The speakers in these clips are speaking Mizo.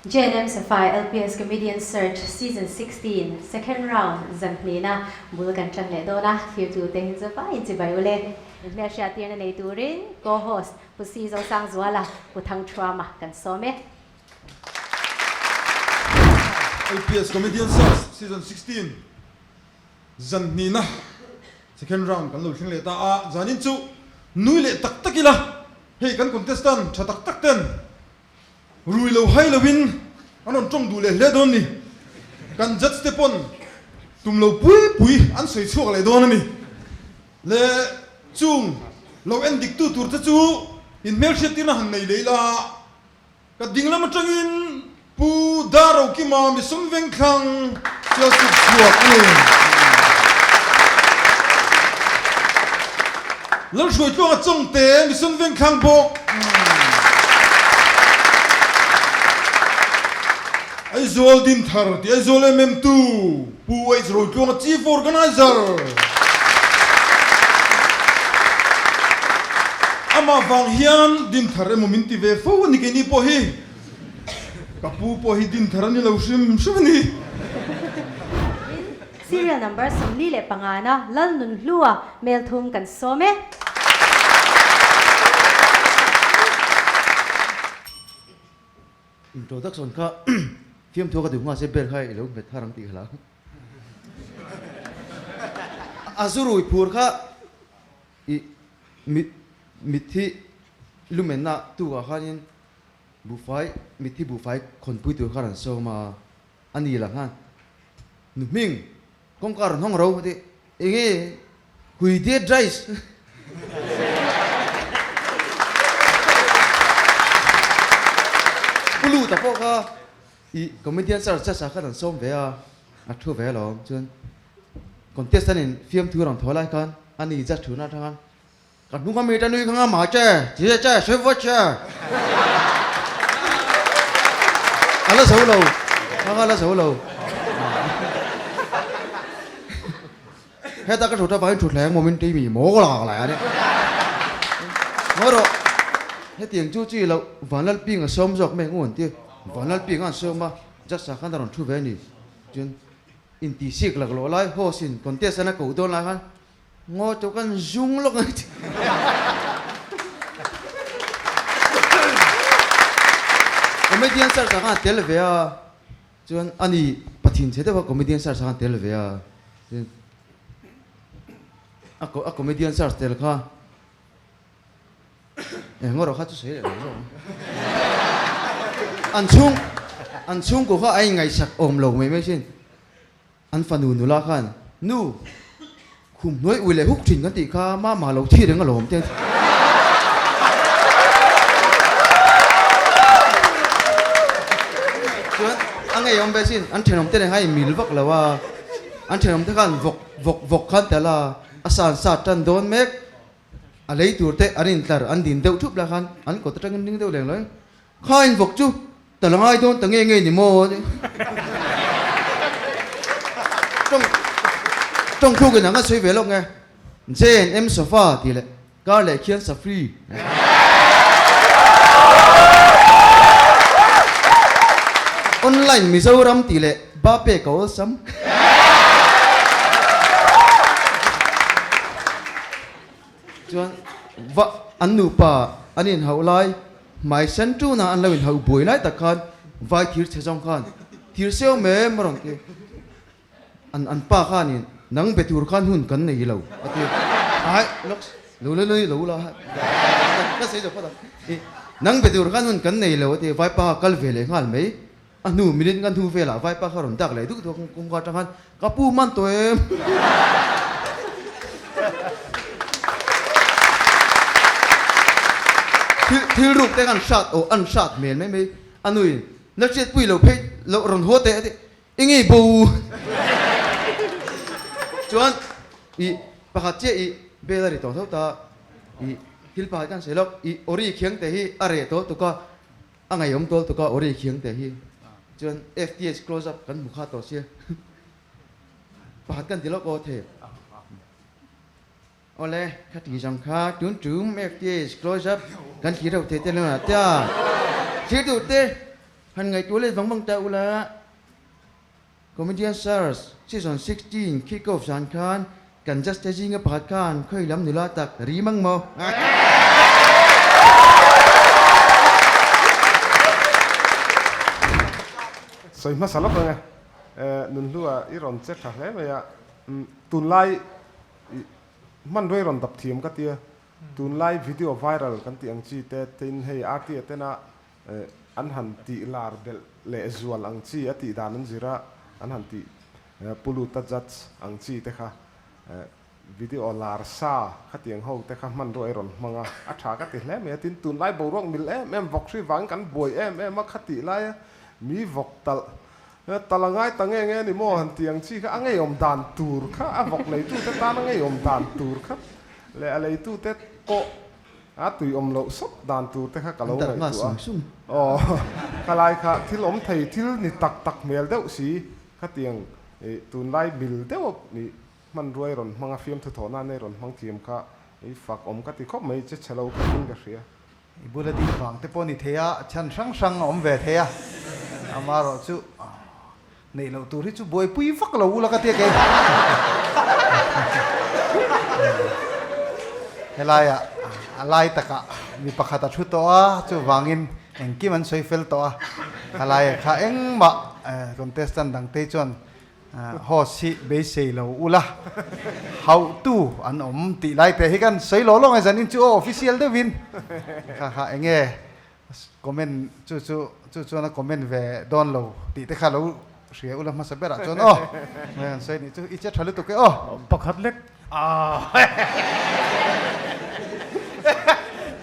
JNM Safai LPS Comedian Search Season 16 Second Round zan hnihna bul kan tan leh dawn a, thirtu te hi zavaiin chibai ule. Inhmelhriat tirna nei turin Co-host Pu Si Zosangzuala, Pu Thangthuama kan sawm e. LPS Comedian Search Season 16 zan hnihna Second Round kan lo thleng leh ta a, zanin chu nui leh tak tak ila hei kan contestant tha tak tak ten Rui lo hai loin an rawn tawng duh leh hle dawn ni. Kan judge te pawn tum lo pui pui an sawi chhuak leh dawn a ni. Le chung lo en dik tu tur te chu in hmelhriat tirna han nei leh ila. Ka ding lam atangin Pu Darokima Misum Vengthlang Sialsuk chhuak a ni. Lalhruaitluanga Chawngte Misum Vengthlang bawk. Aizawl Dinthar tih Aizawl MM2 Pu H Roitluanga Chief Organizer. Amah vang hian Dinthar emaw min ti ve fo a ni keini pawh hi. Ka pu pawh hi Dinthar a ni lo hrim hrim a ni. Tin, serial number 45 na Lalnunhlua Melthum kan sawm e. Introduction kha fiamthu ka duh nghal se ber kha i lo nghet thar ang tih ka hlau. A zu rui phur kha i mit mitthi lumenna tukah khanin buhfai mitthi buhfai khawnpui tur kha rawn sawm a, a ni lah khan nu hming kawngka rawn hawng ro a ti enge hui dead rice Pu Luta pawh kha i comedian search chasa khan an sawm ve a, a thu ve alawm chuan contestant in fiamthu rawn thaw lai khan a ni judge thuna atang khan Ka hnung a mi ta nui kha nga ma che, che che, swi va che. A la zo lo, kha kha la zo lo. Heta ka thut avangin thutthleng maw min ti mi maw ka la lai a ni. Ngawi rawh, hetiang chu chi loh Vanlalping a sawm zawk mai ang u an ti. Vanlalping a an sawm a, judge ah khan a rawn thu ve a ni. Chuan intihsik laklawh lai host in contest an a koh dawn lai khan Ngaw chu kan zung lawk a ti. Comedian search ah khan a tel ve a, chuan ani pathin chhe deuh kha comedian search ah khan a tel ve a, chuan a comedian search tel kha eng erawh kha chu sawi leh lo zawk ang. An chhung an chhungkaw kha a inngaihsak awm lo mai mai sin. An fanu nula khan, Nu, khum hnuai ui leh huk thin kan tih kha mama lo thi reng alawm te. Chuan a ngeiawm ve sin, an thenawm te nen khan in mil vak lo a, an thenawm te khan vawk vawk vawk khan tel a, a san sat tan dawn mek, a lei tur te an intlar an din deuh thup lai khan an kawt atangin ring deuh leng lo in, Kha in vawk chu Ta la ngai dawn ta nge nge ni maw? Tawng tawng thluk in ang a sawi ve lawk nge? Jane M sofa tih leh kar leh khian safri. Online Mizoram tih leh ba pek a awlsam. Chuan va an nupa an inhauh lai hmai sen tuna an lo inhauh buai lai tak khan vai thir chhe zawng khan thir seo mem a rawn ti. An an pa khanin nang be tur khan hun kan nei lo a ti. Ai lawks lo la nui lo la ka sawi zawk phawt ang. I nang be tur khan hun kan nei lo a ti vai pa kal ve leh nghal mai. A hnu minute nga hnu velah vaipa kha rawn dak leh duk duk a, kawngka atang khan ka pu man tawh em? Thil thil ruk te khan hrat aw an hrat hmel mai mai a nuin la hriatpui lo phei loh rawn haw teh a ti i ngei bo chuan i pakhat chiah i bel a ri tawh tho ta i thil pakhat khan sawi lawk i awri khiang te hi a reh tawh tuk a. A ngaihawm tawl tuk a ori khiang teh hi chuan FTH close up kan hmu kha tawh sia pakhat kan ti lawk aw thei awle kha ti zawng kha tun tum FTH close up kan thlir ho thei te lo na tia thlir duh te. Han ngaihtuah let vang vang ta ula. Comedian Search Season 16 kick off zan khan kan judge te zinga pakhat khan khawi lam nula tak rim ang maw? Sawi hmasa lawk ang e. Nunhlua i rawn che tha hle mai a, tunlai hmanrua i rawn dap thiam ka tia, tunlai video viral kan tih ang chi te tin hei RT-a tena an han tih lar belh leh zual ang chi a tih dan an zir a, an han tih Puluta judge ang chi te kha video lar sa khatiang ho te kha hmanrua i rawn hmang a, a tha ka ti hle mai a, tin tunlai boruak mil em em vawk hri vangin kan buai em em a khatih laia mi vawk talh talh a ngai ta nge nge ni maw han tih ang chi kha a ngeiawm dan tur kha a vawk leitute tan a ngeiawm dan tur kha leh a leitute pawh A tui awm loh sawp dan tur te kha ka lo ngaihtuah a. Aw, ka lai kha thil awm thei thil ni tak tak hmel deuh si khatiang i tunlai mil deuh i hmanruai rawn hmang a fiamthu thawh nan ei rawn hmang thiam kha i fak awm ka ti khawp mai che chhe lo khatin ka hria. I bula ding vang te pawh ni thei a, chhan hrang hrang a awm ve thei a, amaherawhchu Neih loh tur hi chu buaipui vak lo ula ka tia kei. Helaiah a lai takah mi pakhat a thu tawh a, chuvangin engkim an sawi fel tawh a. Helaiah kha engmah contestant dangte chuan host hi beisei lo ula, hauhtu an awm tih lai te hi kan sawi lawh lawng e zanin chu aw official deuhin kha kha enge Comment chu chu chu chuan a comment ve dawn lo tih te kha lo hria ula hmasa berah chuan aw mai han sawi nih chu i che tha lutuk e aw. Pakhat lek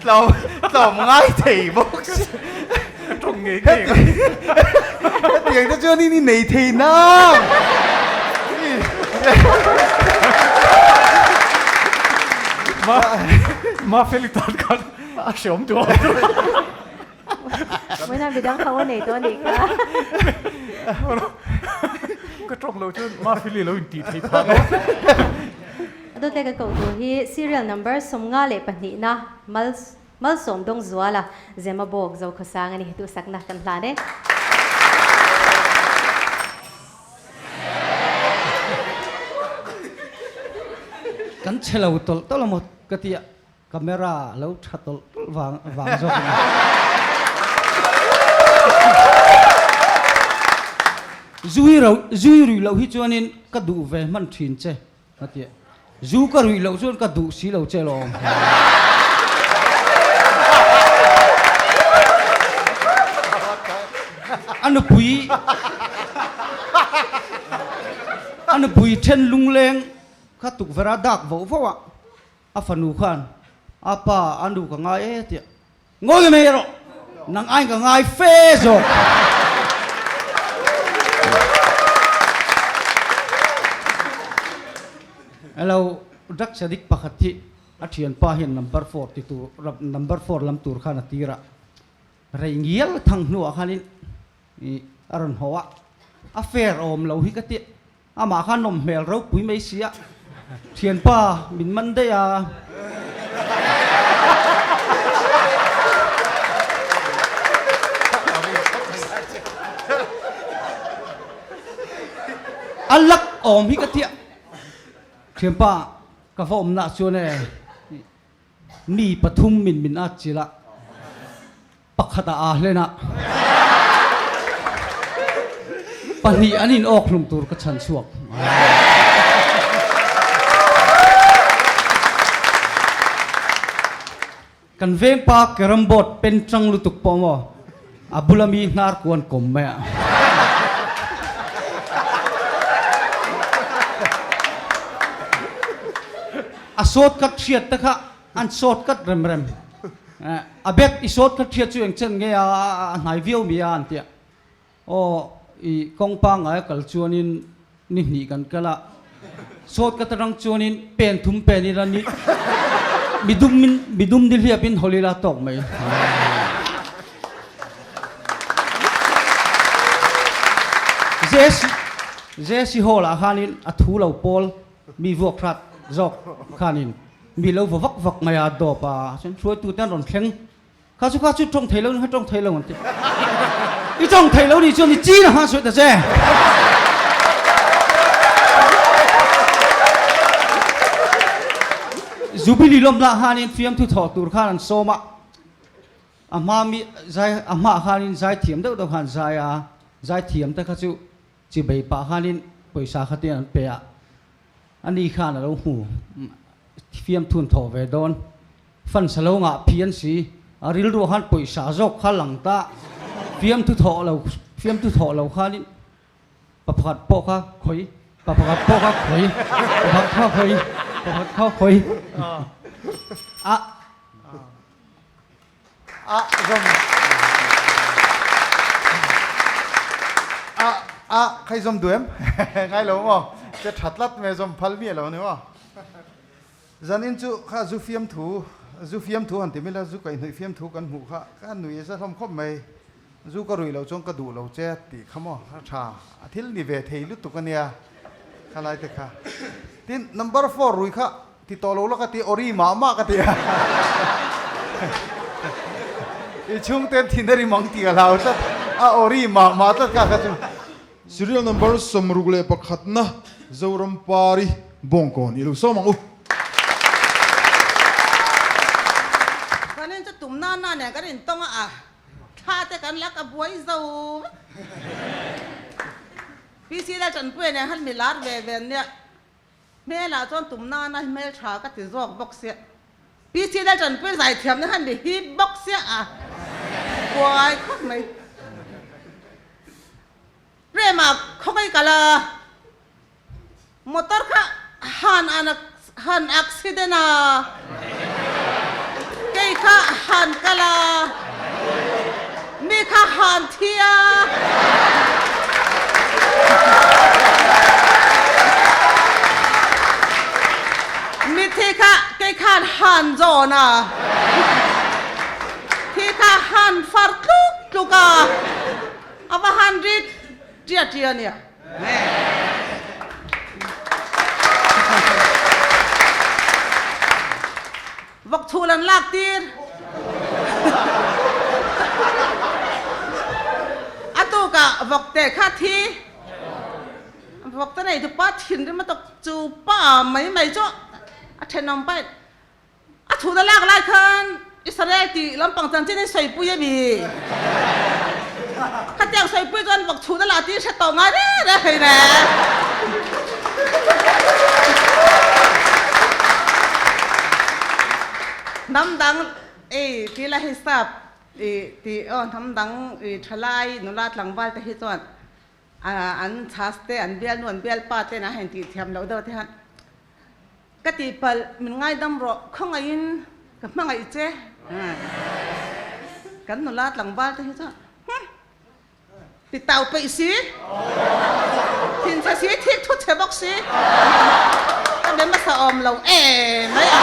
Tlawm tlawm ngai thei bawk si. Ka tawng ngei ngei ang. Hetiang te chuan in i nei thei nang. Ma ma feli tan khan A hreawm duh ang chu. Vawiin a midang ho a nei tawh a nih kha. Ka tawng loh chuan Mafeli lo intih theih phah dawn. A dawt leh ka koh tur hi serial number 52 na Mal Malsawm Dawngzuala Zemabawk Zokhawsang a ni. Duhsakna kan hlan e. Kan che lo tawlh tawlh a maw ka ti a. Camera lo tha tawlh tawlh vang vang zawk a ni. Zui ro zui ruih loh hi chuanin ka duh ve hman thin che a ti a. Zu ka ruih loh chuan ka duh si lo che lawm. A nupui a nupui then lungleng kha tukverh a dak voh voh a. A fanu khan, A pa, a nu ka ngai e tia ngawi mai erawh nang aiin ka ngai fe zawk. Hello, drugs addict pakhat hi a thianpa hian number four ti tur, number four lam tur khan a tir a, rei ngial thang hnuah khanin a rawn haw a, a fair awm lo hi ka ti. Amah kha nawm hmel ropui mai si a, thianpa min man daih a. A lak awm hi ka tia, thianpa ka va awmna chuan e mi pathum min min at chilh a, Pakhat a aa hlen a, pahnih an in awk hlum tur ka chhan chhuak. Kan vengpa carrom board pen tang lutuk pawh maw a bula mi hnar kuan kawm mai a. A shortcut hriat te kha An shortcut rem rem. A bag i shortcut hriat chu eng chen nge a a hnai viau mi a an ti a. Aw i kawng pangngai a kal chuanin ni hnih kan kal a, shortcut atang chuanin pen thum pen ila ni midum in midum ni hliap in hawl ila tawk mai. JC Hall ah khanin a thu lo pawl Mi vuak hrat zawk khanin mi lo va vak vak mai a, dawp a, chuan hruaitu te an rawn thleng. Kha chu kha chu tawng thei lo in kha tawng thei lo an ti. I tawng theih lo nih chuan i chin a han sawi ta che. Jubilee lawm lah khanin fiamthu thawh tur khan an sawm a, a hma mi zai a hmaah khanin zai thiam deuh deuh khan zai a, zai thiam te kha chu chibei pah khanin pawisa kha te an pe a, ani khan a lo hmu fiamthu an thawh ve dawn. Fans a lo ngah phian si, a rilruah khan pawisa zawk kha lang ta, fiamthu thawh lo fiamthu thawh lo khanin pa pakhat pawh kha khawi, pa pakhat pawh kha khawi, pa pakhat kha khawi, pa pakhat kha khawi a. A zawm a a khai zawm duh em? Ngai lo maw? Che tha tlat mai zawm phal miah lo a ni maw? Zanin chu kha zu fiamthu, zu fiamthu han ti mila zu kaihhnawih fiamthu kan hmuh kha ka nui a za hlawm khawp mai. Zu ka ruih loh chuan ka duh lo che tih kha maw a tha, a thil ni ve thei lutuk a nia khalai te kha. Tin, number four rui kha ti tawh lo la ka ti, ori mah mah ka ti a. I chhungten thin a rim ang tih a hlau tlat, a ori mah mah tlat kha kha chu. Serial number 61 na Zoram Pari Bawngkawn i lo sawm ang u. Kan in chu tum na na nen kan intawng a, thla te kan la ka buai zo vek. PC Laltanpuia nen khan mi lar ve ve an nia. Hmelah chuan tum na na hi hmeltha ka ti zawk bawk sia. PC Laltanpuia zaithiamna khan mi hip bawk sia a buai khawp mai. Prema khawngaih kal a, motor kha han an han accident a, kei kha han kal a, mi kha han thi a. Mithi kha kei khan han zawn a, thi kha han far tluk tluk a. A va han rit tia tia nia. Vawk chhul an lak tir. A tukah vawk te kha thi. Vawk te nei tu pa thinrim a tawk chu pa mai mai chu a thenawm pa in A chhun a lak lai khan Israel tih lampang chanchin hi sawipui a mi. Khatiang sawipui chuan vawk chhun a la tih hre tawh ngai reng reng hei ne. Hnam dang ei ti la hei sap i tih aw hnam dang i thalai nula tlangval te hi chuan an chhas te an bialnu an bialpa ten an han tih thiam loh deuh te hian Ka tihpalh, min ngaidam rawh, khawngaihin ka hmangaih che. Kan nula tlangval te hi chuan Hum! Ti tau peih si, thinchhe si, thik thu chhe bawk si, ka be hmasa awm lo em mai a.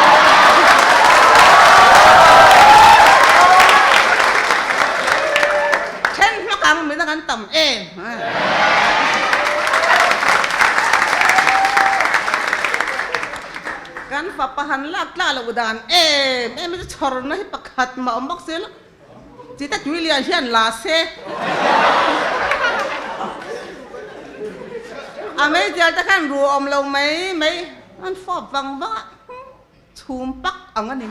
Then hmak ang min a kan tam em. Kan fapa han lak tla loh dan em em hi chu chhawrna hi pakhat mah awm bawk si lo. Chita tui lian hian la se. A meizial te khan ru awm lo mai mai an fawp vang vang a. Chhum pak ang a ni.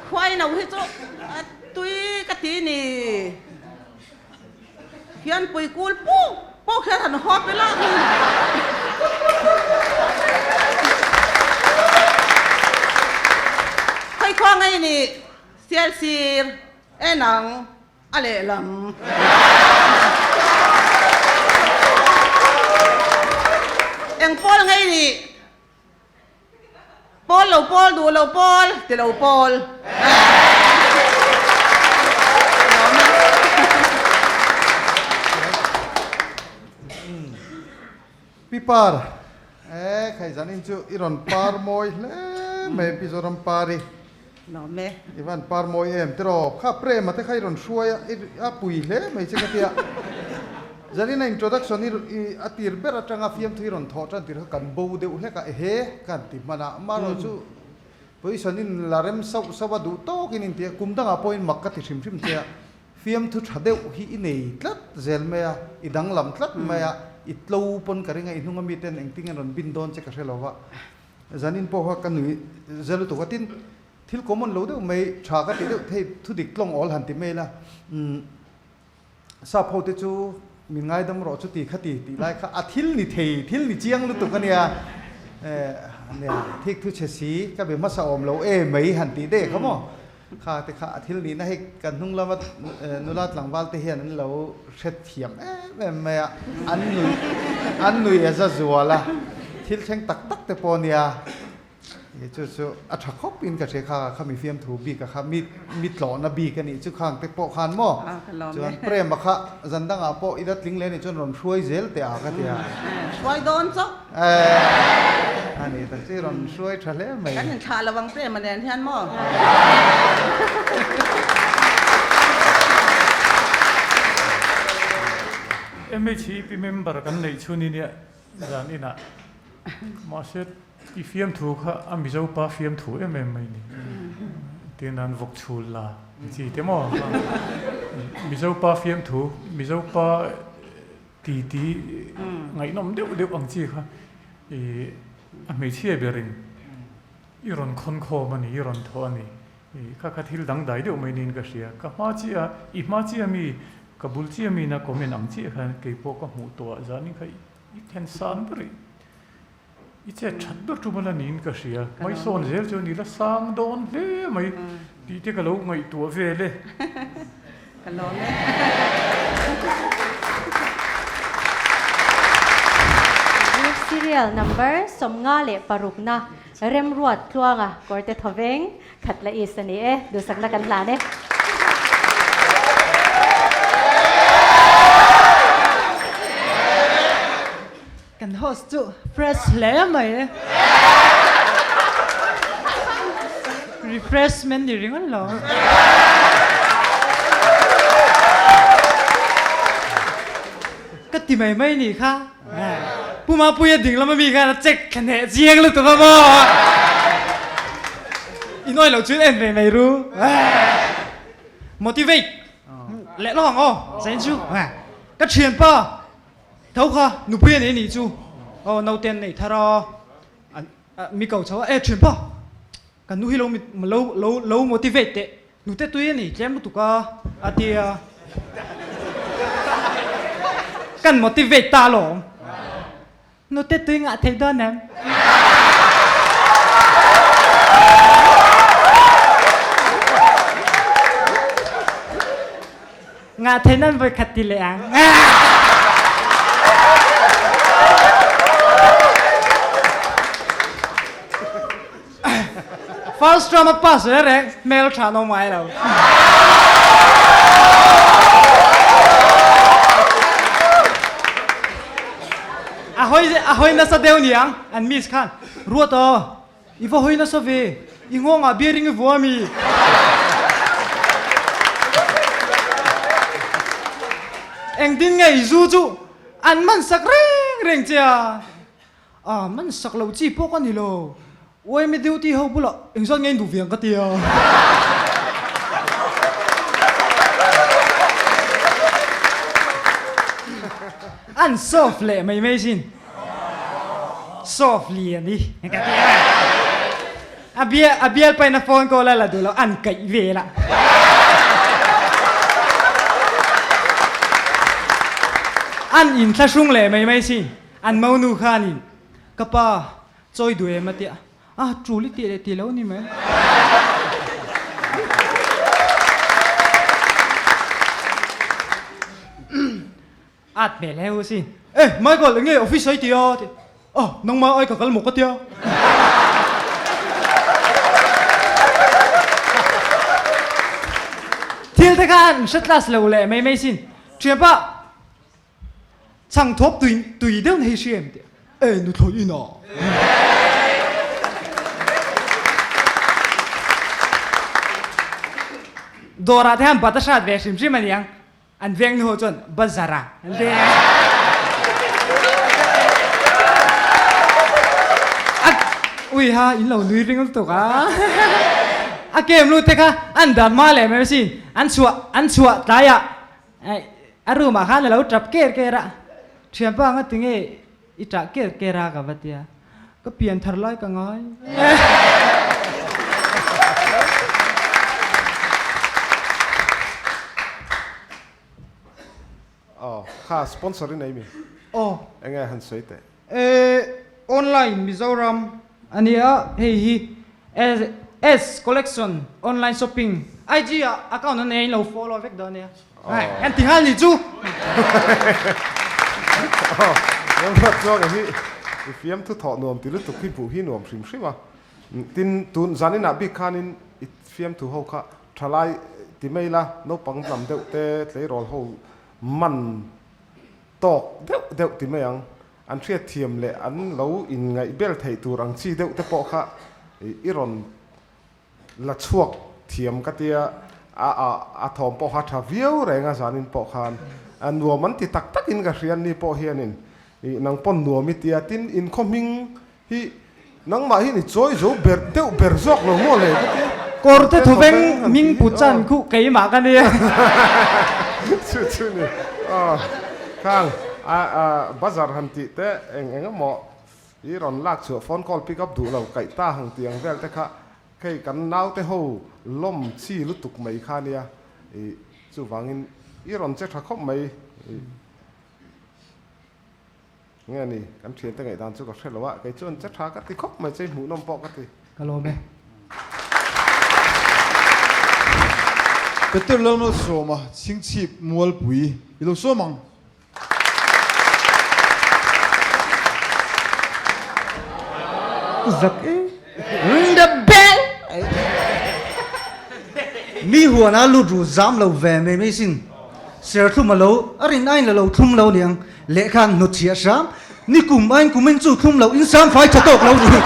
Khuai no hi chu a tui ka ti ni. Hian pui kul puk puk hian han hawp ila. Khawi khua ngei ni sial sir en ang. A lehlam. Eng pawl ngei nih? Pawl lo pawl, duh lo pawl, ti lo pawl. Pi Par, e khai zanin chu i rawn par mawi hle mai Pi Zoram Pari. Lawm e. I van par mawi em tiraw? Kha Prema te kha i rawn hruai a, i a pui hle mai che ka tia. Zanin a introduction i i a tir ber atanga fiamthu i rawn thawh tan tir kha kan bo deuh hlek a, ehe ka han ti hman a, amaherawhchu chu. Position in la rem sauh sauh a duh tawkin in ti a, kum dangah pawhin mak ka ti hrim hrim che a, fiamthu tha deuh hi i nei tlat zel mai a, i danglam tlat mai a, i tlo pawn ka ring a, i hnunga miten engtin an rawn bin dawn che ka hre lo va, zanin pawh kha ka nui zel lutuk a, tin thil common lo deuh mai tha ka ti deuh thei thudik tlawng awl han ti mai la, umm. Sap ho te chu min ngaidam rawh chu ti kha ti tih lai kha a thil ni thei, thil ni chiang lutuk a nia. Eh, nia, thik thu chhe si, ka be hmasa awm lo e mai han tih daih kha maw? Kha te kha a thil nihna hei kan hnung lama nula tlangval te hian an lo hrethiam em em mai a, an nui, an nui a za zual a, thil thleng tak tak te pawh a nia. Ih chu chu a tha khawp in ka hria kha kha mi fiamthu bik a kha mi mi tlawhna bik a nih chu khang te pawh khan maw chuan Prema kha zan dangah pawh i la tling leh a nih chuan rawn hruai zel teh a ka ti a. Hruai dawn chauh. A ni tak chu i rawn hruai tha hle mai. Kan inthlah lo ang Prema nen hian maw. MHEP member kan neih chhun i nia zan inah mahse I fiamthu kha a Mizo pa fiamthu em em mai ni. Tin an vawk chhul la chi te maw? Mizo pa fiamthu, Mizo pa ti ti ngaihnawm deuh deuh ang chi kha i a hmeichhia berin i rawn khawn khawm a ni, i rawn thawh a ni. I kha kha thil dangdai deuh mai niin ka hria. Ka hma chiah a, i hma chiah mi, ka bul chiah mi na comment ang chiah khan keipawh ka hmuh tawh ah zanin kha i then san ber i. I chet that ber tum a la niin ka hria. Hmaisawn zel chu ni la sang dawn hle mai tih te ka lo ngaihtuah vel e. Ka lawm e. Group Serial Number 56na Remruat Tluanga Kawrte Thawveng Khatla East a ni e. Duhsakna kan hlan e. Kan host chu fresh hle mai e. Refreshment ni ringawt lo. Ka ti mai mai nih kha. Pu Mapuia ding lama mi khan a check thla hneh chiang lutuk a maw. In awih loh chuan en ve mai ru. Motivate leh lawk ang aw. Zain chu ka thianpa Tho kha nupui a nei nih chu aw naute an nei thar a an mi ko chho a e thianpa kan nu hi lo lo lo lo motivate teh nute tui a nei tlem lutuk a a tia kan motivate ta alawm nute tui ngah thei dawn em. Ngah thei nan voi khat ti leh ang. First round a pass re reng hmel tha no mai lo. A hoi a hoi nasa deuh niang an miss khan ruat aw I va hawi nasa ve, i nghawngah bearing i vua mi? Engtin nge i zu chu an man sak reng reng che a? A, man sak loh chi pawh ka ni lo. Uaime duty ho bulah engzat nge in duh ve ang ka ti a. An solve leh mai mai sin. Soft lian i ka ti a. A bia a bial pain a phone call a la duh lo an kaih vel a. An in thlahrung leh mai mai sin. An monu khanin ka pa chawi duh em a tia. A tul i tih leh tih lo ni mai. At hmel heu a si. Eh, Michael, enge office ai tia? Ti. Ah, nangmah ai ka kal maw ka tia. Thil te kha an hre class lo leh mai mai sin. Thianpa, chhang thawp tui tui deuh na hi hria em? Ti. Eh, nuthlawi in ah. Dawrah te khan bat a hrat ve hrim hrim a niang. An veng nu ho chuan bazar a an ti a. Ui ha, in lo nui ring lutuk a. A game lut te kha an dan hma leh mai asin. An chhuah an chhuah tlaiah a room ah khan a lo tap ker ker a. Thianpa anga tinge i tah ker ker a ka va tia. Ka pian thar lai ka ngai. Aw, kha sponsor i nei mi? Aw. Enge han sawi teh? E, online Mizoram a nia, hei hi S collection online shopping IG ah account an nei a in lo follow vek dawn nia. Hei, an ti nghal nih chu. Aw, Remruat chuan hi i fiamthu thawh nuam ti lutuk hi hmuh hi nuam hrim hrim a. Tin, tun zaninah bik khanin i fiamthu ho kha Thalai ti mai la, naupang lam deuh te tleirawl ho man tawk deuh deuh ti mai ang. An hriatthiam leh an lo inngaih bel theih tur ang chi deuh te pawh kha i rawn la chhuak thiam ka tia, a a thawm pawh kha tha viau reng a zanin pawh khan nuam an ti tak takin ka hria ni pawh hianin nang pawn nuam i tia tin inkhaw hming Hi nangmah hi ni chawi zo ber deuh ber zawk lo maw le ka tia. Kawrte thawveng hming put chan khuh keimah ka nia. Chu chu ni aw khang a a bazar han tih te eng eng emaw i rawn lak chhuah phone call pick up duh lo kaih ta hang tih ang vel te kha hei kan naute ho lawm chi lutuk mai kha nia i chuvangin i rawn che tha khawp mai i. Nge ni, kan thiante ngaihdan chu ka hre lo a, kei chuan che tha ka ti khawp mai che i hmuhnawm pawh ka ti. Ka lawm e. Peter Lalmalsawma chhingchhip mualpui i lo sawm ang. Zak e. Ring the bell! Mi huan a lut ru zam lo ve mai mai sin. Serthlum a lo, a rin aiin la lo thlum lo niang. Lehkha an hnawtchhiah hram, ni kum aiin kumin chu thlum loh in sam fai tha tawk lo ni.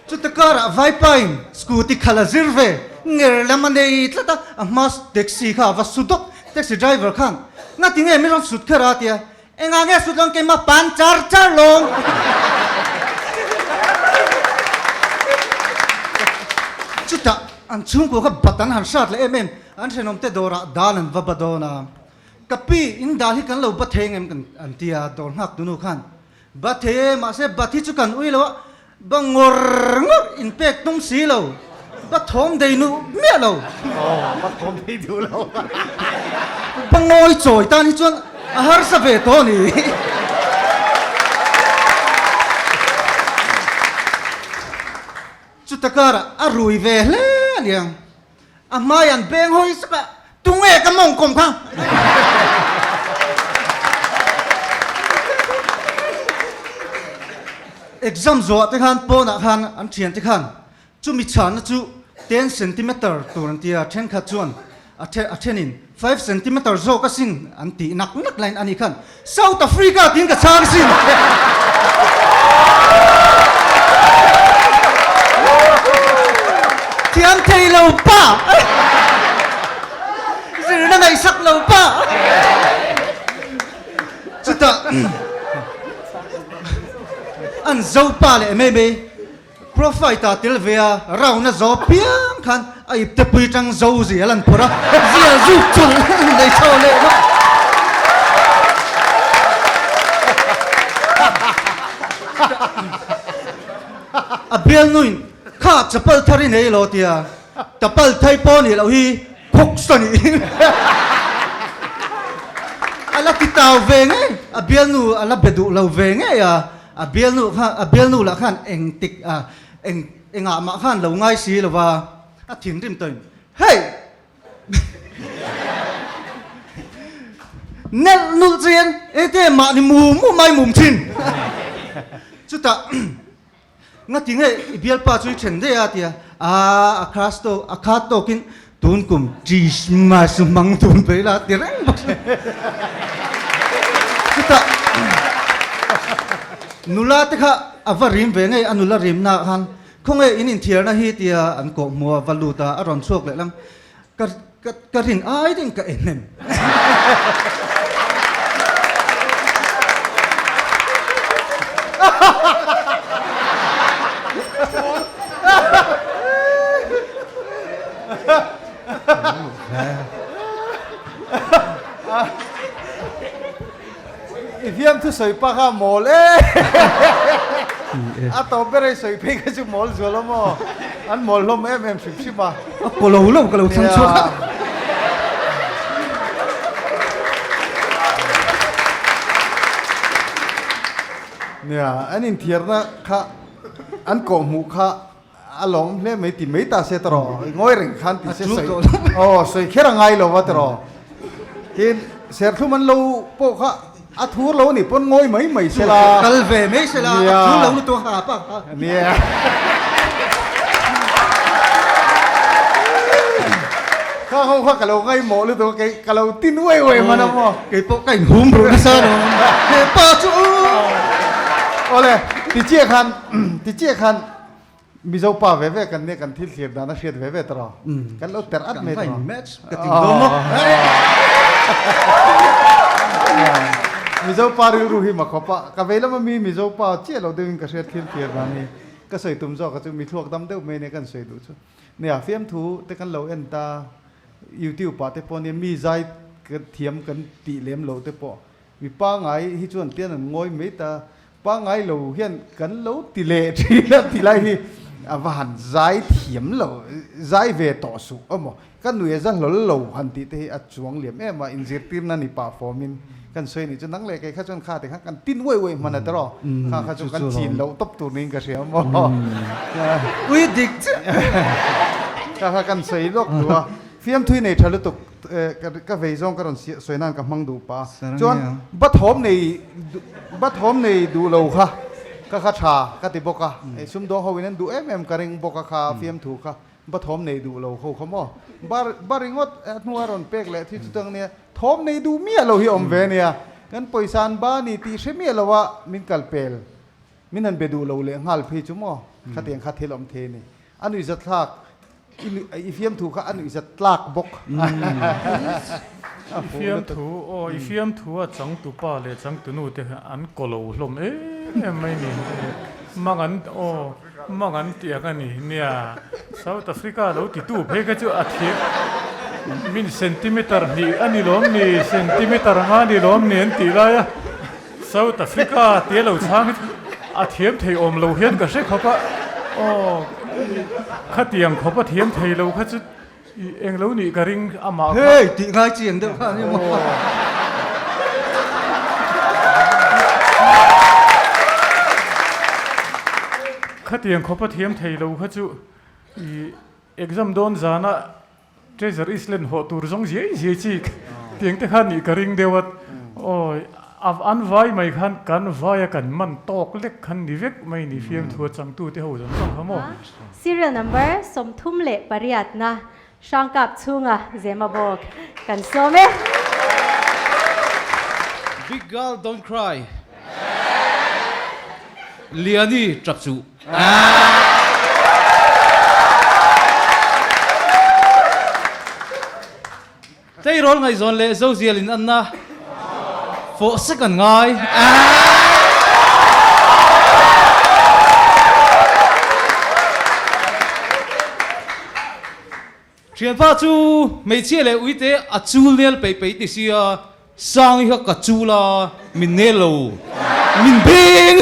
Chuta karah Vaipain scooty khalh a zir ve, nger lam a nei tlat a, a hma taxi kha a va su dawp, taxi driver khan ngati nge mi rawn sut kher a tia, Engah nge sut lawng keimah pan char char lawng. Chutah an chhungkua kha bat an han hrat leh em em, an thenawmte dawrah dal an va ba dawn a. Ka pi, in dal hi kan lo ba thei engem kan an ti a, dawr nghak tunu khan ba thei e, mahse bat hi chu kan ui lo a, Ba ngawr ngawr in pek tum si lo, ba thawm dei nuh miah lo. Aw, ba thawm dei duh lo. Ba ngawi chawi tan hi chuan a harsa ve tawh a ni. Chuta karah a rui ve hle a niang. A hmai an beng hawi sak a, Tunge ka mawng kawm kha? Exam zawh te khan pawnah khan an thian te khan chumi chhanna chu ten centimeter tur an ti a, thenkhat chuan a a thenin five centimeter zawk asin an tih nak nak laiin ani khan South Africa tiin ka chhang asin. Thiam thei lo pa. Zirna ngaihsak lo pa. Chutah an zo pa leh mai mai. Profile ah tel ve a, round a zo piang khan a ipte pui tang zo zial an phawrh a, zial zuk chawlh an nei chho leh bawk. A bialnuin kha chapal thar i nei lo tia, tapal thai pawh nih loh hi khawk a nih. A la ti tau ve ngei, a bialnu a la be duh lo ve ngei a. A bialnu kha, a bialnu lah khan eng tik a, eng engah mah khan lo ngai si lo va, a thinrim tawhin, Hey! Nelh nulh chu hian ete mahni mum mum mai mum thin. Chutah ngati nge i bialpa chu i then daih a tia, a a crush tawk, a khat tawkin tun kum Christmas hmang tun phei la ti reng bawk si. Chutah nula te kha a va rim ve ngei a nula rimna ah khan khawnge in inthiarna hi tia an kawh hmu a va lut a a rawn chhuak leh lam ka ka ka rin ai ding ka en hnem. I fiamthu sawi pa kha mawl e. A tawp ber i sawi phei kha chu mawl zual awm aw. An mawl hlawm em em hrim hrim a. A kaw lo lo ka lo thlang chhuak a. Nia, an inthiarna kha an kawhhmuh kha A lawm hle mai ti mai ta se tawh ngawi reng khan ti se sawi aw sawi kher a ngai lo va tawh tin serthlum an lo pawh kha a thur lo ni pawn ngawi mai mai se la kal ve mai se la a thur lo lutuk a pa kha nia kha ho kha ka lo ngaimawh lutuk kei ka lo tin uai uai hman a maw kei pawh ka inhum ruh nasa lo he pa chu awle ti chiah khan ti chiah khan Mizo pa ve ve kan nia kan thil thlir dan a hriat ve ve ta rawh. Kan lo ter at mai ta rawh. Match ka ting dawn maw. Mizo pa rilru hi ma khawp a, ka vei lama mi Mizo pa chiah lo deuhin ka hriat thil thlir dan hi ka sawi tum zawk a chu mi thluak dam deuh mai nia kan sawi duh chu. Nia fiamthu te kan lo en ta YouTube ah te pawh nia mi zai thiam kan tih lem loh te pawh mi pangai hi chuan tian an ngawi mai ta Pangngai lo hian kan lo ti leh thin a ti lai hi a va han zai thiam lo, zai ve tawh suh emaw ka nui a za hlawl lo han tih te hi a chuang liam em a, inzirtirna ni pah fawmin kan sawi anih chu nang leh kei kha chuan kha te khan kan tin uai uai hman a tiraw kha kha chu kan chin loh tawp tur niin ka hria maw ui dik chiah kha kha kan sawi lawk duh a fiamthui nei tha lutuk Ka vei zawng ka rawn sawi nan ka hmang duh pa. Chuan bathawm nei bathawm nei duh lo kha ka kha tha ka ti bawk a. Sumdawng ho in an duh em em ka ring bawk a kha fiamthu kha bathawm nei duh lo ho kha maw. Bar bar ringawt a hnua rawn pek leh thi chutang nia thawm nei duh miah lo hi awm ve nia. Kan pawisa an ba ni tih hre miah lo a min kal pel min han be duh lo leh nghal phei chu maw khatiang kha thil awm thei a ni. A nuihzatthlak i fiamthu kha a nuihzat tlak bawk. I fiamthu aw i fiamthu a changtupa leh changtunu te kha an kaw lo hlawm em em mai ni. Mang an aw mang an tiang a ni nia. South Africa lo titu phei kha chu a thiam min centimeter hnih a ni lawm ni centimeter nga a ni lawm ni an tih lai a. South Africa tia lo chhang hi chu a thiam thei awm lo hian ka hre khawp a, aw khatiang khawp a thiam thei lo kha chu eng lo nih ka ring amah kha. Hei tih ngai chiang deuh kha a ni maw? Khatiang khawp a thiam thei lo kha chu exam dawn zana Treasure Island hawh tur zawng ziai ziai chi tiang te khan nih ka ring deuh a, awi an vai mai khan kan vai a kan man tawk lek khan ni vek mai ni fiamthu a changtu te ho zawng zawng kha maw. Serial number 38 na Hrangkap chhunga Zemabawk kan sawm e. Big girl don't cry. Liani tap chu. Tleirawl ngaihzawn leh Zozial in anna fawh sek an ngai. Thianpa chu hmeichhia leh uite a chul nel peih peih ti sia Sangi kha ka chul a, min nel lo, min beng!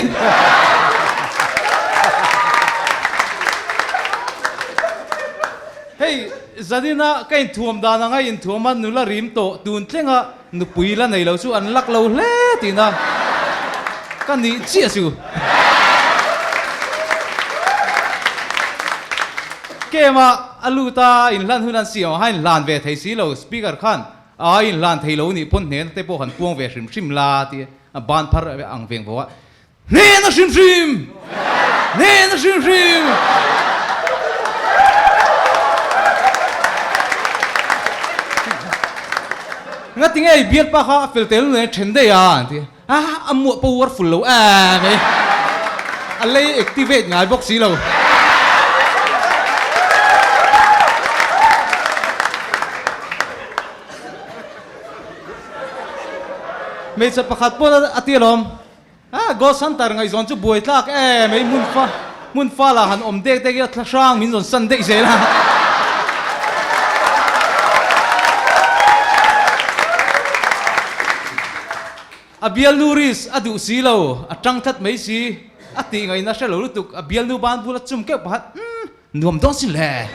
Hei, zanina ka inthuam dan anga inthuam a nula rim tawh tun thlenga nupui la nei lo chu an lak lo hle tihna ka nih chiah chu. Game-a a lut a, inhlan hun an siam a, ha inhlan ve thei si lo, speaker khan A inhlan thei lo nih pawn hnena te pawh han puang ve hrim hrim la ti a ban phar ang veng vo a, Hnena hrim hrim! Hnena hrim hrim! Ngati nge i bialpa kha a fel tel nen then daih a an ti a, a muah powerful lo em e, a lei activate ngai bawk si lo. Hmeichhe pakhat pawn a ti alawm. A, Ghost Hunter ngaihzawn chu buai tlak em ei hmun fa hmun fal ah han awm dek dek ila thla hrang min zawn san daih zel a. A bialnu risk a duh si lo, a tang tlat mai si, a tih ngaihna hre lo lutuk, a bialnu ban bula chum keuh pakhat, umm, nuam dawn sin le.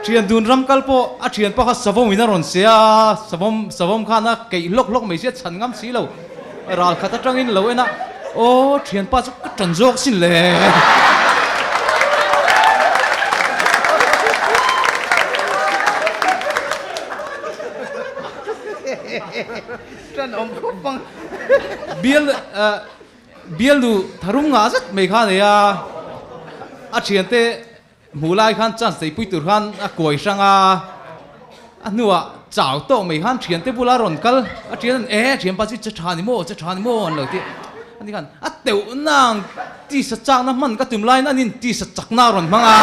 Thian dun ram kal pawh a thian pakhat savawm in a rawn se a, savawm savawm khan a keih hlawk hlawk mai si a chhan ngam si lo. Ral khat atangin lo en a, Aw, thianpa chu ka tan zawk sin le. Tan awm khawp ang. Bial bialnu tharum ngah zet mai kha a nei a, a thiante Hmuh lai khan chance neihpui tur khan a kuai hrang a, a hnuah chau tawk mai khan thiante bula rawn kal a thian an e thianpa chu che tha ni maw che tha ni maw an lo ti a ni khan a teuh nang tisa chakna hman ka tum laiin an in tisa chakna a rawn hmang a.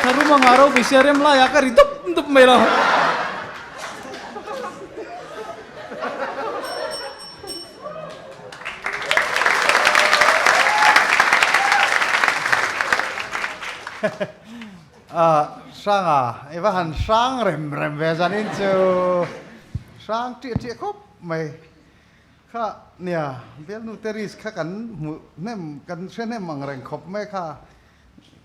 Tharum anga ropui sia rem laiah ka ri dup dup mai lo. Hranga, i va han hrang rem rem ve zanin chu hrang ṭiah ṭiah khawp mai kha nia bialnu te risk kha kan hmuh hnem kan hre hnem ang reng khawp mai kha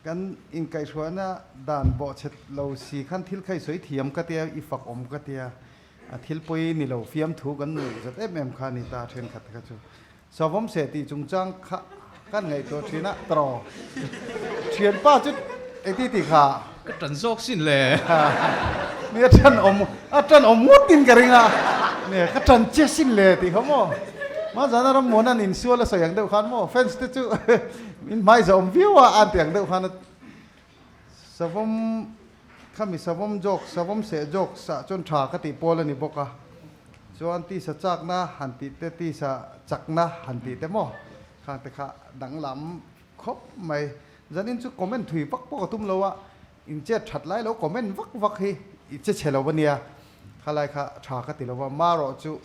kan inkaihhruaina dan bawhchhet lo si khan thil kha i sawi thiam ka tia i fak awm ka tia. A thil pawi ni lo fiamthu kan nuih zat em em kha a ni ta thenkhat kha chu. Savawm seh tih chungchang kha kan ngaihtuah thin a, tawh thianpa chu engti tih kha? Ka tan zawk sin le. Nia a tan awm a tan awm ngawt in ka ring a, nia ka tan che sin le tih kha maw. Hmanzana rammuan an insual a sawi ang deuh khan maw fans te chu min hmaiza awm viau a an ti ang deuh khan a Savawm khami savawm jawk savawm seh jawk sah chuan tha ka tih pawl a ni bawk a, chuan tisa chakna han tih te tisa chakna han tih te maw khang te kha danglam khawp mai. Zanin chu comment thui vak pawh ka tum lo a, in chet that lai lo comment vak vak hi i che chhe lo a nia, khalai kha tha ka ti lo va, marawh chu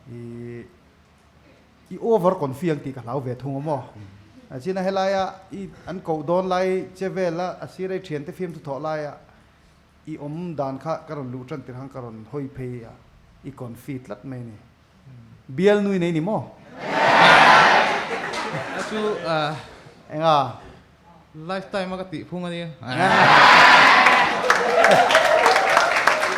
i. I over confi ang tih ka hlau ve thung a maw? A china helaia i an koh dawn lai che vela a sir ei thiante fiamthu thawh laia i awm dan kha ka rawn luh tan tirh ang ka rawn hawi phei a, i confi tlat mai a ni. Bial nui nei ni maw? A chu Enga? Lifetime a ka tih phung a nia.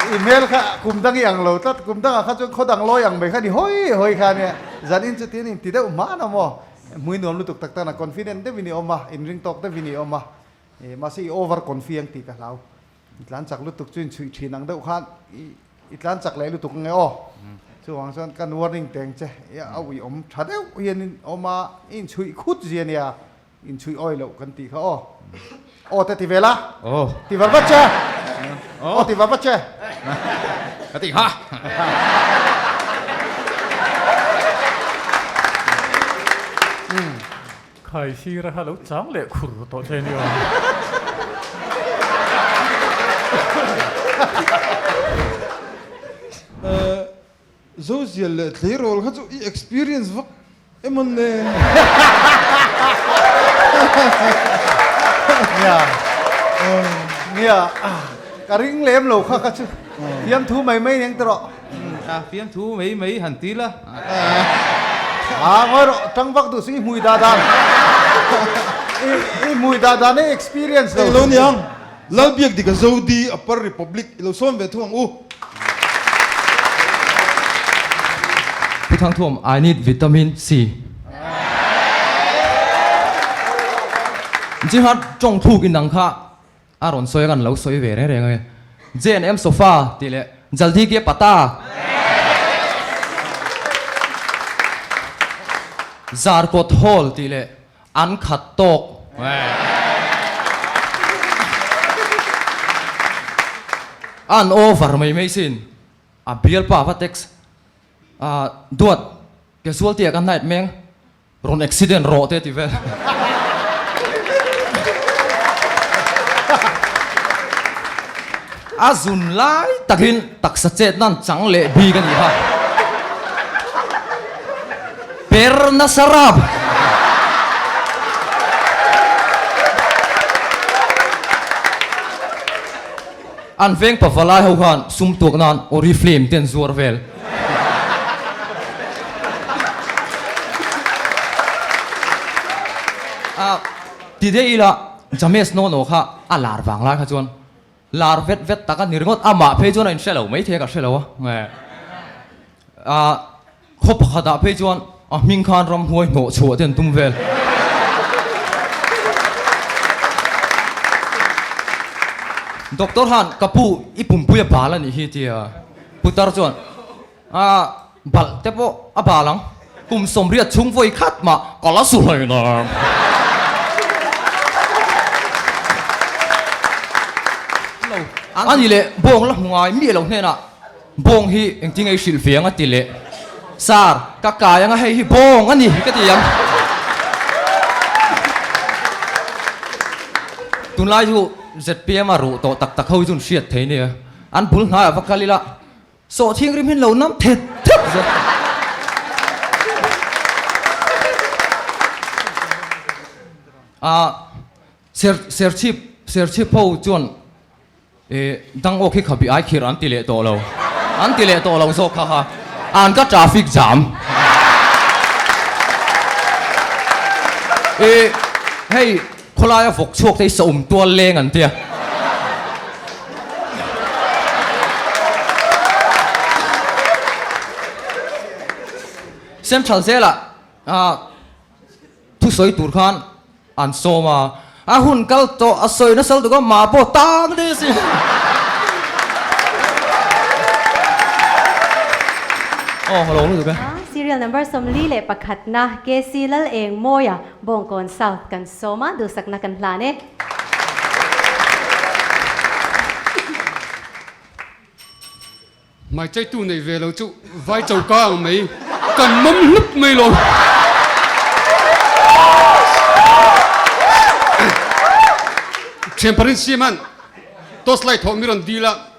I hmel kha kum dang i ang lo tlat, kum dangah kha chuan khaw dang lawi ang mai kha ni hawi hawi kha nia. Zan in chu tin in ti deuh hman a maw? Hmui nuam lutuk tak tak na confident deuhin i awm a, inring tawk deuhin i awm a. Mahse i over confi ang tih ka hlau. I tlan chak lutuk chu inchhuih thin ang deuh khan i tlan chak leh lutuk nge aw. Chuvang chuan kan warning teng che a uiawm tha deuh hian in awm a, i inchhuih khut zia nia. Inchhuih awi loh kan tih kha aw. Aw te ti ve la. Aw. Ti va va che. Aw ti va va che. Ka ti kha. Khai sira kha lo chang leh khur tawh che nia. Zozial leh tleirawl kha chu i experience vak emawn le? Nia, nia, ka ring lem lo kha kha chu fiamthu mai mai eng tawh. A fiamthu mai mai han ti la. A ngawi rawh, tang vak duh suh i hmui dah dan. I hmui dah dan i experience lo. Eng lo niang, Lalbiak dik a Zodi Upper Republic i lo sawm ve thung ang u. Pu Thangthuam, I need vitamin C. Jihad tawng thuk in ang kha a rawn sawi a kan lo sawi ve reng reng a JNM sofa tih leh Jaldi ke pata Zarkawt hall tih leh An khat tawk. An over mai mai sin. A bialpa va text a duat. Casualty ah ka night meng rawn accident rawh te ti vel. A zun lai takin taksa chet nan chang leh bik a nih kha. Per nasa rap. An veng pavalai ho khan sum tuak nan Oriflame te an zuar vel. A ti daih ila James Nono kha a lar vang lai kha chuan lar vet vet tak a ni ringawt amah phei chuan a inhre lo maithei a ka hre lo a a Khaw pakhatah phei chuan a hming khan ramhuai hnawh chhuah te an tum vel. Doctor han ka pu i pumpui a bal a nih hi tia putar chuan a balh te pawh a bal ang kum sawmriat chhung vawi khat mah ka la su hlei na. A ni leh bawng la hmu ngai miah lo hnenah Bawng hi engtin nge i hrilh ve ang a ti leh. Sir, ka kai anga hei hi bawng a ni ka ti ang. Tunlai chu zpm a ruh tawh tak tak ho hi chu an hriat thei nia. An bul hnaiah va kal ila sawhthing rim hi an lo nam thet thet zawk. Ah, Serchhip, Serchhip ho chuan E dang awk hi khabi ai khirh an ti leh tawh lo. An ti leh tawh lo zawk kha kha. An ka traffic jam. E hei khawlaia vawk chhuak te hi saum tual leng an tia. Central zelah ah Thusawi tur khan an sawm a, a hun kal tawh a sawi nasa lutuk a, mah pawh tang daih a si. Aw ka lo lutuk e. Serial number 41 na KC Lal Eng Mawia Bawngkawn South kan sawm a, duhsakna kan hlan e. Hmaichaitu nei ve lo chu vai choka ang mai kan mawm hlup mai lo. Thian parin siam an torch light thawh mi rawn dil a,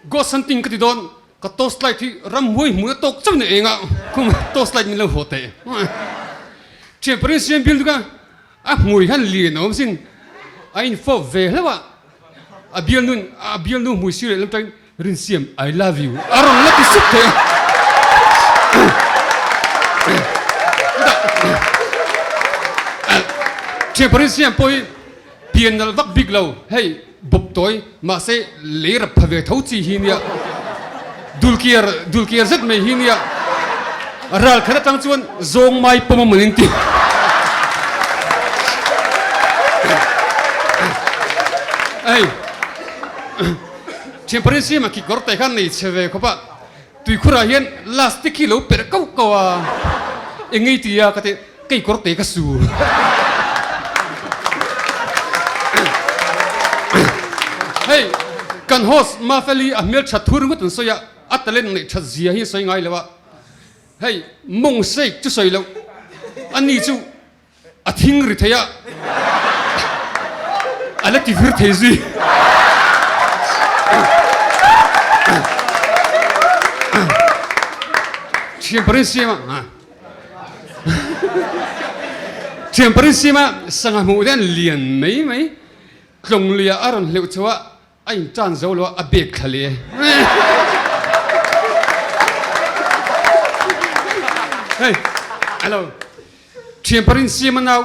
ghost hunting ka ti dawn, ka torch light hi ramhuai hmuhna tawk chauh ni eng a, khum torch light min lo haw teh. Thian parin siam bil duka a hmui hian lian a awm sin, a infawp ve hlauh a, a bialnu a bialnu hmui sir leh lam tangin Rinsiam I love you a rawn la ti sup thei a. Thianpa Rinsiam pawh hi pian nalh vak bik lo hei bawp tawi mahse lei rap pha ve tho chi hi nia dulkiar dulkiar zet mai hi nia ral khat atang chuan zawng mai pawm a manin ti. Hei. Thianparin siam a kikawr te khan nei chhe ve khawp a, tuikhurah hian lastic hi lo perh kauh kauh a, eng ei ti a ka ti, keikawr te ka su. Hei kan host Mafeli a hmel that thu ringawt an sawi a, a talent neih that zia hi a sawi ngai lo a, hei mawng sake chu sawi loh, ani chu A thing ri thei a, a la ti vir thei zui. Thian parin siam a, thian parin siam a sangha hmuh te an lian mai mai. Tlawng lui ah a rawn hleuh chho a, A in tan zo lo a, a bek thla leh e. Hei, hello. Thian parin siam a nau.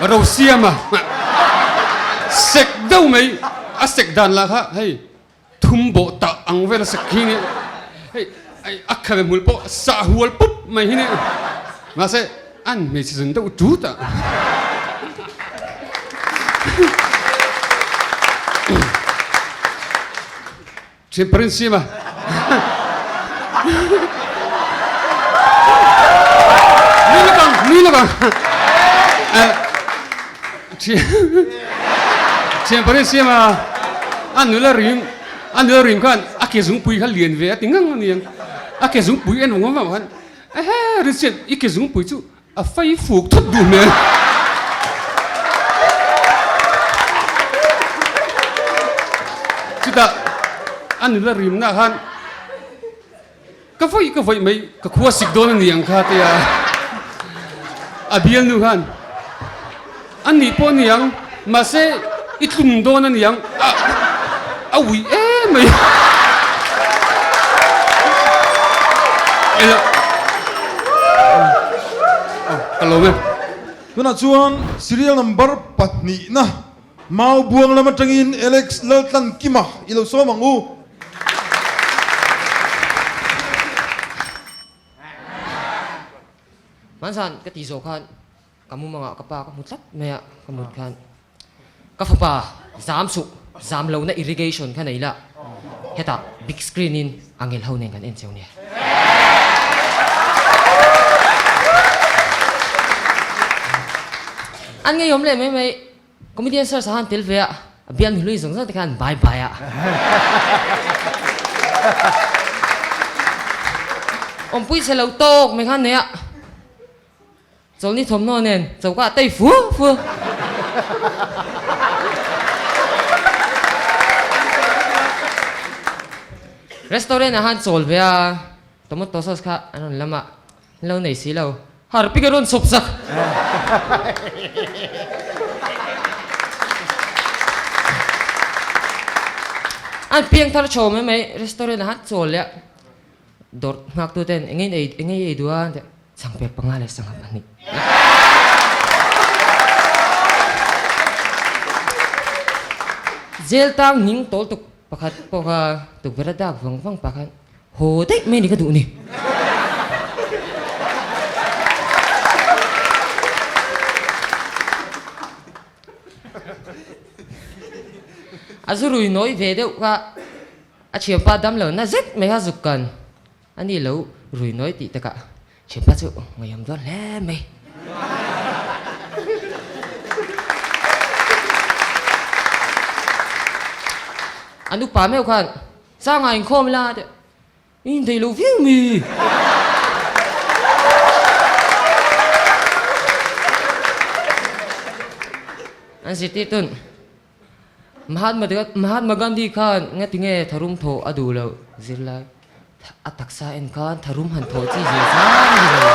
Ro siam a. Sek deuh mai, a sek dan lah kha hei thum bawh tah ang vel a sek khi ni. Hei, a khabe hmul pawh sah hual pup mai hi ni. Mahse, An hmeichhe zun deuh tut a. Thian parin sim a. Nui lawk ang, nui lawk ang. Thian parin sim a. A nula rim, a nula rim khan a ke zungpui kha lian ve a ti ngang a niang. A ke zungpui en vang vang khan. Ehe, Rinsian, i ke zungpui chu a fei fuk thut duh hmel. Chutah a nula rimna khan Ka vawih ka vawih mai, ka khua sik dawn a ni ang kha tia a bialnu khan a nih pawh a ni ang, mahse i tlum dawn a ni ang a a uih em mai. Ela ka lawm e. Tunah chuan serial number pahnihna Mau buang lam atangin Alex Laltlankima i lo sawm ang u. Hmanzan ka tih zawh khan ka mumangah ka pa ka hmu tlat mai a, ka mut khan ka fapa zam suh, zam lohna irrigation kha nei la, hetah big screen in angel ho nen kan en cheu nia. An ngeiawm leh mai mai. Comedian search ah khan tel ve a, a bial ni hlui zawng zawng te khan bye bye a. Awmpui chhe lo tawk mai khan nei a, chawlhni thawmhnaw nen choka ah tei fu fu. Restaurant ah khan chawl ve a, tomato sauce kha an rawn lam a. Lo nei si lo. Harpic a rawn chhawp sak. An piang thar chho mai mai restaurant ah han chawl leh a, dawr nghak tu ten engei ei engei ei duh a an ti a, changpek panga leh sangha pahnih. Jail tang hning tawl tuk pakhat pawh kha tukverh a dak vang vang pah khan Haw daih mai ni ka duh ni. A zu rui nawi ve deuh kha a thianpa dam lo na zet mai kha zuk kan a ni lo rui nawi tih takah thianpa chu ngaihawm dawn hle mai. An upa meuh khan Sanga inkhawm ila teh i inthei lo viau mi. An zirtir tun Mahatma Mahatma Gandhi khan ngatinge tharum thawh a duh loh zirlai a taksa en khan tharum han thawh chi zir zan ni lo.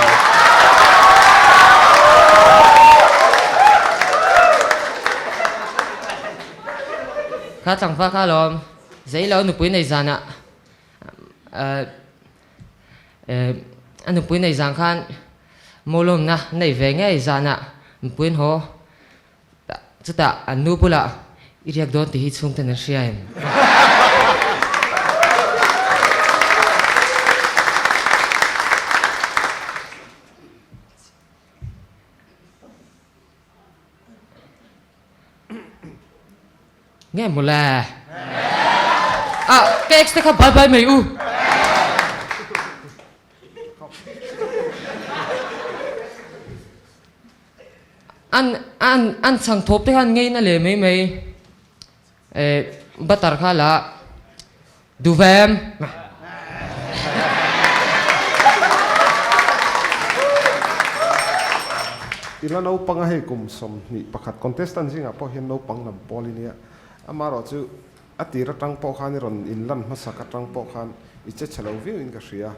Kha tlangval kha alawm. Zeilo nupui nei zanah a nupui nei zan khan mawlawmna nei ve ngei zanah nupui an haw chutah an nu bulah i riak dawn tih hi chhungten an hria em? Nge maw le? Ah, ka ex te kha bye bye mai u. An an an chhang thawp te khan ngei na le mai mai. Eh, butter kha la duh ve em? I la naupang a hei kum 21 contestant zingah pawh hian naupang lam pawl i nia. Amaherawh chu a tir atang pawh khan i rawn inlan hmasak atang pawh khan i che chhe lo viau in ka hria.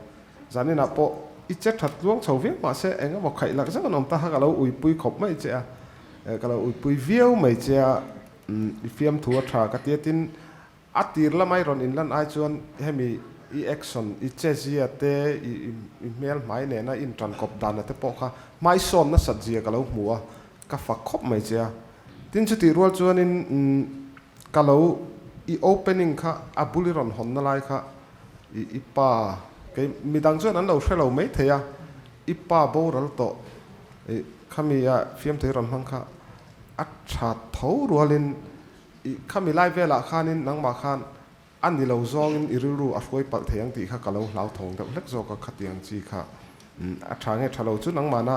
Zaninah pawh i che that tluang chho viau mahse eng emaw khaih lak zeuh an awm ta kha ka lo uipui khawp mai che a, ka lo uipui viau mai che a, i fiamthu a tha ka tia tin A tir lamai rawn inlan ai chuan hemi i action, i chezia te, i i hmel hmai nena i intankawp dana te pawh kha hmaisawn nasat zia ka lo hmu a, ka fak khawp mai che a. Tin chutih rual chuanin ka lo i opening kha a bul i rawn hawnna lai kha i i pa kei midang chuan an lo hre lo mai thei a, i pa boral tawh i khami a fiamthui rawn hmang kha a tha tho rualin I khami lai velah khanin nangmah khan a ni lo zawngin i rilru a hruai palh thei ang tih kha ka lo hlauthawng deuh hlek zawk a, khatiang chi kha a tha nge tha lo chu nangmahna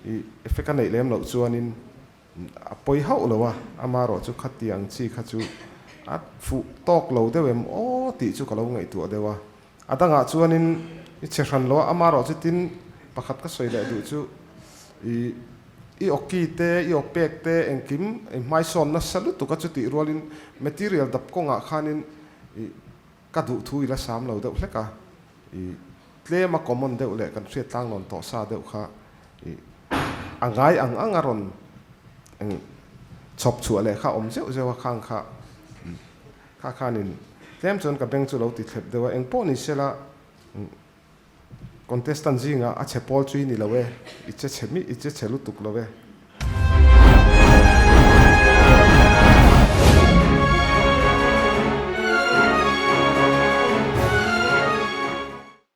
i effect a neih lem loh chuanin a pawi hauh lo a, amaherawh chu khatiang chi kha chu a fuh tawk lo deuh em aw tih chu ka lo ngaihtuah deuh a, a dangah chuanin i chhe hran lo a, amaherawh chu tin. Pakhat ka sawi leh duh chu i i awki te, i awpek te engkim i hmaisawn nasa lutuk a chutih rualin material dap kawngah khanin i ka duh thu i la sam lo deuh hlek a, i tlem a common deuh leh kan hriat tlanglawn tawh sa deuh kha i a ngai ang ang a rawn eng chhawp chhuah leh kha awm zeuh zeuh a khang kha kha khanin tlem chuan ka beng chu lo ti thlep deuh a, engpawh ni sela Contestant zingah a chhe pawl chu i ni lo e, i che chhe mi, i che chhe lutuk lo e.